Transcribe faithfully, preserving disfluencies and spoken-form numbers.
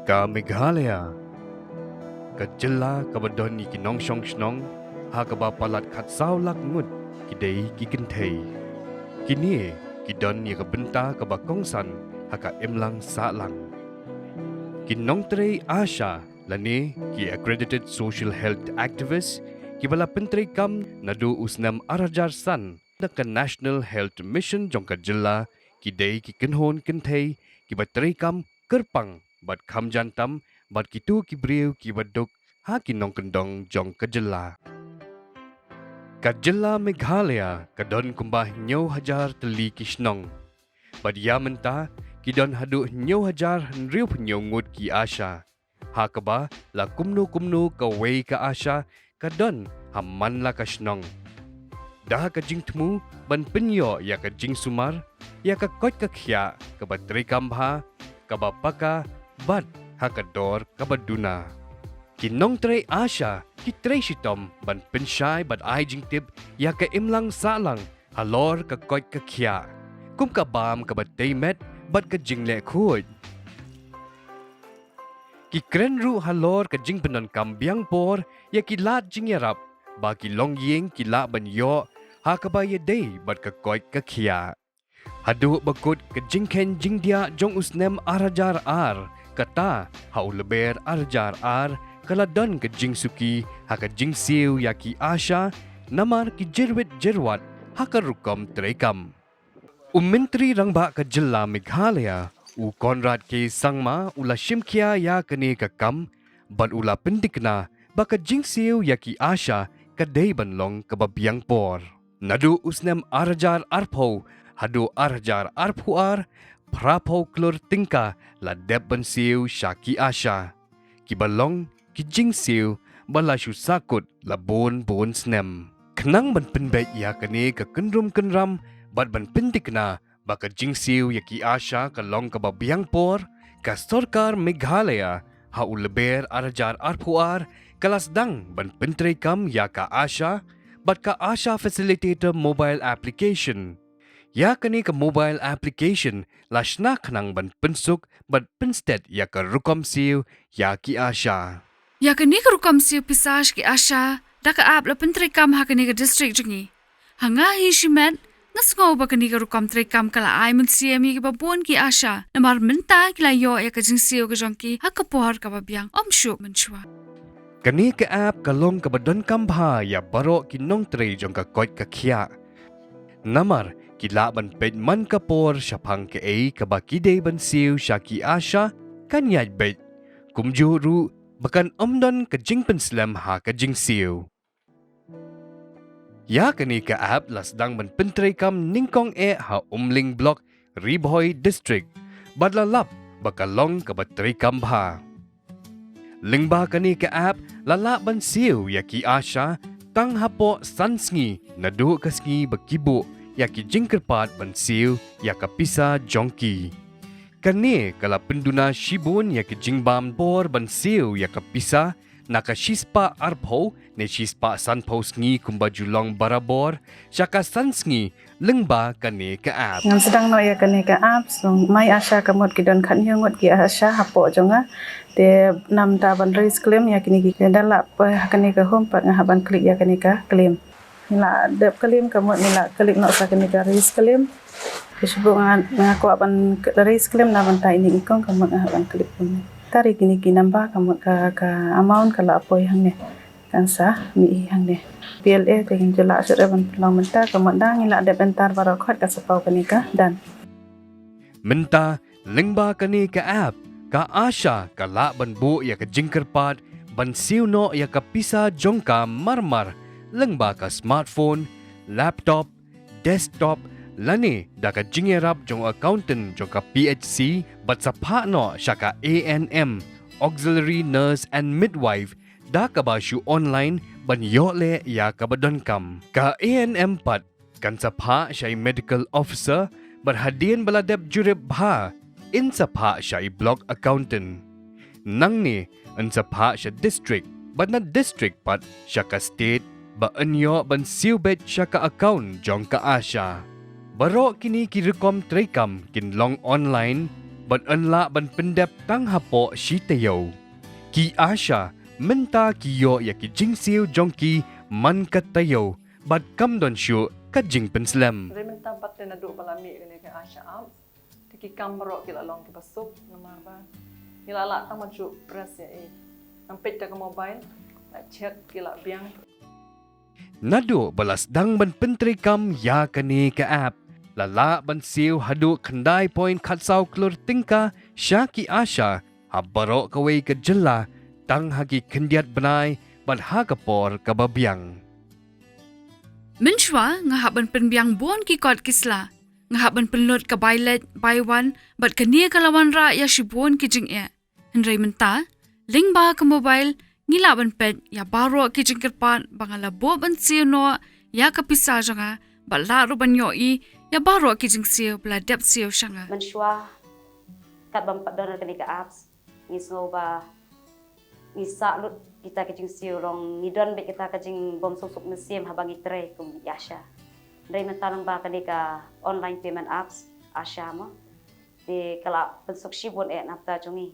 Ka Meghalaya, ka jylla kaba don ïa ki nongshong shnong, ha kaba palat khatsaw lak ngut ki dei ki kynthei. Kine ki don ïa ka bynta kaba kongsan ha ka imlang sahlang. Ki nongtrei ASHA lane ki Accredited Social Health Activist kiba la pyntreikam naduh u snem ar hajar san da ka National Health Mission jong ka jylla, ki dei ki kynhun kynthei kiba treikam kyrpang bad kham jan tam bad kito ki briew kiba duk ha ki nongkyndong jong ka jylla. Ka jylla Meghalaya ka don kumba hynñiew hajar tylli ki shnong. Bad ïa mynta ki don haduh hynñiew hajar hynriew phew hynñiew ngut ki ASHA. Ha kaba la kumno kumno kawei ka ASHA ka don ha man la ka shnong, da ka jingthmu ban pynïoh ïa ka jingsumar, ïa ka koit ka khiah kaba treikam bha, kaba paka bad ha ka dor kaba duna. Ki nongtrei ASHA ki trei shitom ban pynshai bad ai jingtip ïa ka imlang sahlang halor ka koit ka khiah, kum ka bam kaba tei met bad ka jingleh khuid. Ki kren ruh halor ka jingpyndonkam biang por ïa ki lad jingïarap ba ki longïing ki lah ban ïoh ha kaba ïadei bad ka koit ka khiah. Haduh ba kut ka jingkheiñ jingdiah jong u snem ar hajar ar, kata ha u Lber ar hajar ar, ka la don ka jingsuki ha ka jingsiew ïa ki ASHA namar ki jyrwit jyrwat ha ka rukom treikam. U Myntri Rangbah ka jylla Meghalaya, u Conrad K Sangma, u la shimkhia ïa kane ka kam bad u la pyntikna ba ka jingsiew ïa ki ASHA ka dei ban long kaba biang por. Naduh u snem ar hajar arphew haduh ar hajar arphew ar, phra phew klur tyngka la dep ban siew sha ki ASHA, kiba long ki jingsiew ba la shu sahkut la bun bun snem. Khnang ban pynbeit ïa kane ka kynrum kynram bad ban pyntikna ba ka jingsiew ïa ki ASHA ka long kaba biang por, ka sorkar Meghalaya ha u Lber ar hajar arphew ar ka la sdang ban pyntreikam ïa ka ASHA bad ka ASHA Facilitator Mobile Application. Ïa kane ka mobile application la shna khnang ban pynsuk bad pynstet ïa ka rukom siew ïa ki ASHA. Ïa kane ka rukom siew pisa sha ki ASHA da ka app la pyntreikam ha kane ka district jong ngi. Ha nga hi shimet, nga sngew ba kane ka rukom treikam ka la ai mynsiem ïa kiba bun ki ASHA, namar mynta ki la ïoh ïa ka jingsiew ka jong ki ha ka por kaba biang, ym shuh mynshuwa. Kane ka app ka long kaba donkam bha ïa baroh ki nongtrei jong ka koit ka khiah. Namar ki lah ban peit man ka por shaphang kaei kaba ki dei ban siew sha ki ASHA kan ïaid beit, kumjuh ruh ba kan ym don ka jingpynslem ha ka jingsiew. Ïa kane ka app la sdang ban pyntreikam nyngkong eh ha Umling Block, Ri Bhoi District, bad la lap ba ka long kaba treikam bha. Lyngba kane ka app la lah ban siew ïa ki ASHA tang hapoh san sngi naduh ka sngi ba ki buh ïa ki jingkyrpad ban siew ïa ka pisa jong ki. Kane ka la pynduna shibun ïa ki jingbam por ban siew ïa ka pisa, na ka shispah arphew ne shispah sanphew sngi kumba ju long barabor, sha ka san sngi lyngba kane ka app. Ngan sdang noh ïa kane ka app, song My ASHA ka mut ki don khathynñiew ngut ki ASHA hapoh jong nga. Te namar ban raise claim ïa kine ki, da lah poi ha kane ka home pat nga hap ban click ïa kane ka claim. Ngi la dep claim ka mut ngi la click noh sa kane ka raise claim. Te shu buh nga, nga kwah ban raise claim na bynta ine i kong ka mut nga hap ban click kumne. Tari kine ki number ka mut ka, ka amount ka la poi hangne. Kan sa mih hi hangne. P L A te ngin ju lah shuh ban pynlong mynta, ka mut da ngi la dep enter baroh khoit, ka sa paw kane ka done. Mynta lyngba kane ka app, ka ASHA ka lah ban buh ïa ka jingkyrpad ban siew noh ïa ka pisa jong ka marmar lyngba ka smartphone, laptop, desktop, lane da ka jingïarap jong accountant jong ka P H C, bad sa phah noh sha ka A N M, Auxiliary Nurse and Midwife, da kaba shu online ban ïoh leh ïa kaba donkam. Ka A N M pat kan sa phah sha i medical officer, bad hadien ba la dep jurip bha, yn sa phah sha i block accountant. Nangne yn sa phah sha district, bad na district pat sha ka state, ba yn ïoh ban siew beit sha ka account jong ka ASHA. Baroh kine ki rukom treikam kin long online, bad yn lah ban pyndep tang hapoh shi taïew. Ki ASHA mynta ki ïoh ïa ki jingsiew jong ki man ka taïew bad kam don shuh ka jingpynslem. Hynrei mynta pat te naduh ba la mih kane ka ASHA app, te ki kam baroh ki la long kiba suk namar ba ngi la lah tang ban shu press ïa i. Nang peit da ka mobile, la check ki la biang. Naduh ba la sdang ban pyntreikam ïa kane ka app, la lah ban siew haduh khyndai point khatsaw klur tyngka sha ki ASHA ha baroh kawei ka jylla, tang ha ki khyndiat bnai bad ha ka por kaba biang. Mynshuwa nga hap ban pynbiang bun ki kot ki sla. Nga hap ban pynlut ka bai leit bai wan bad kane ka la wanrah ïa shibun ki jingeh. Hynrei mynta, lyngba ka mobile, ngi lah ban peit ïa baroh ki jingkyrpad ba nga la buh ban siew noh ïa ka pisa jong nga, bad lah ruh ban ïohi ïa baroh ki jingsiew ba la dep siew sha nga. Mynshuwa katba ym pat don kane ka apps, ngi sngew ba ngi sah lut kita ki jingsiew, long ngi don beit kita ka jingbym suk suk mynsiem haba ngi trei kum i ASHA. Hynrei mynta lyngba kane ka online payment apps ASHA mo, te ka la pynsuk shibun eh na ka bynta jong ngi.